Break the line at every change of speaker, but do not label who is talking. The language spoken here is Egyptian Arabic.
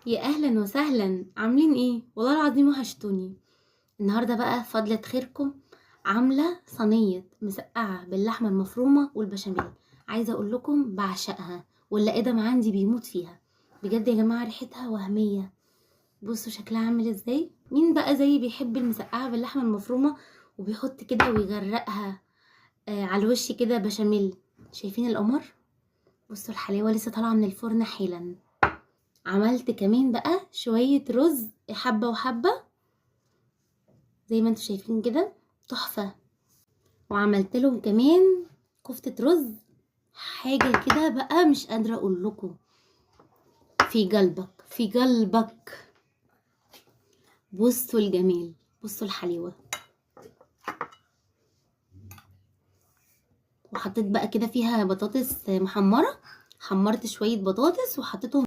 يا اهلا وسهلا، عاملين ايه؟ والله العظيم وحشتوني. النهارده بقى فضلة خيركم عامله صينية مسقعه باللحمه المفرومه والبشاميل. عايزه اقول لكم بعشقها، ولا ادم عندي بيموت فيها بجد يا جماعة، ريحتها وهمية. بصوا شكلها عامل ازاي. مين بقى زي بيحب المسقعه باللحمه المفرومه وبيحط كده ويغرقها على الوش كده بشاميل؟ شايفين القمر؟ بصوا الحلاوة لسه طالعه من الفرن حالا. عملت كمان بقى شوية رز حبه وحبه زي ما انتم شايفين كده، تحفة. وعملت لهم كمان كفته رز، حاجة كده بقى مش قادرة اقول لكم. في قلبك، في قلبك. بصوا الجمال، بصوا الحلاوة. وحطيت بقى كده فيها بطاطس محمرة، حمرت شوية بطاطس وحطيتهم